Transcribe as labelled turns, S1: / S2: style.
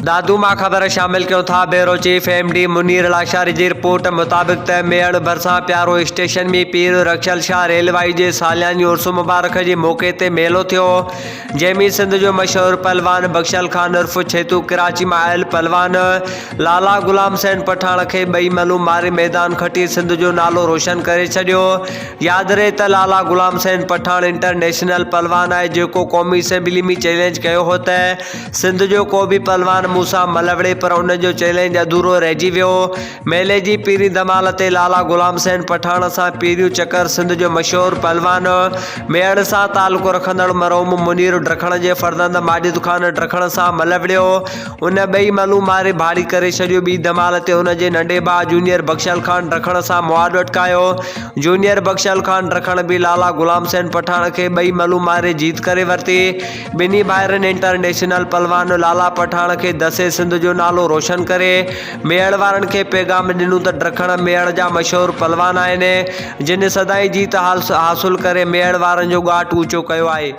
S1: دادو مان خبر شامل ڪيون ٿا bureau chief M D Munir Lashari جي رپورٽ مطابق ته ميهڙ ڀرسان پيارو اسٽيشن ۾ پير رکشل شاهه ريلوائي جي سالياني عرس مبارڪ جي موقعي تي ميلو ٿيو جنهن ۾ سنڌ جو مشهور پهلوان بخشل خان عرف ڇيتو ڪراچي مان آيل پهلوان لالا غلام حسين پٺاڻ کي ٻئي ملون ماري ميدان کٽي سنڌ جو نالو روشن ڪري ڇڏيو ياد رهي ته لالا غلام حسين پٺاڻ انٽرنيشنل پهلوان آهي جيڪو قومي اسيمبلي ۾ چئلينج ڪيو هو ته سنڌ جو ڪو به پهلوان مون سان ملوڙي پر ان جو چئلينج اڌورو رهجي ويو. ميلي جي پهرين ڌمال تي لالا غلام حسين پٺاڻ سان پهريون چڪر سنڌ جو مشهور پهلوان ميهڙ سان تعلق رکندڙ مرحوم منير ڊکڻ جي فرزند ماجد خان ڊکڻ سان ملوڙيو. ان ٻئي ملون ماري ڀاڙي ڪري ڇڏيو. ٻي ڌمال تي ان جي ننڍي ڀاء جونيئر بخشل خان ڊکڻ سان مهاڏو اٽڪايو. جونيئر بخشل خان ڊکڻ به لالا غلام حسين پٺاڻ کي ٻئي ملون ماري جيت ڪري ورتي. ٻنهي ڀائرن انٽرنيشنل پهلوان لالا پٺاڻ کي دسي سنڌ جو نالو روشن ڪري ميهڙ وارن کي پيغام ڏنو ته ڊکڻ ميهڙ جا مشهور پهلوان آهن جن سدائين جيت حاصل ڪري ميهڙ وارن جو ڳاٽ اوچو ڪيو آهي.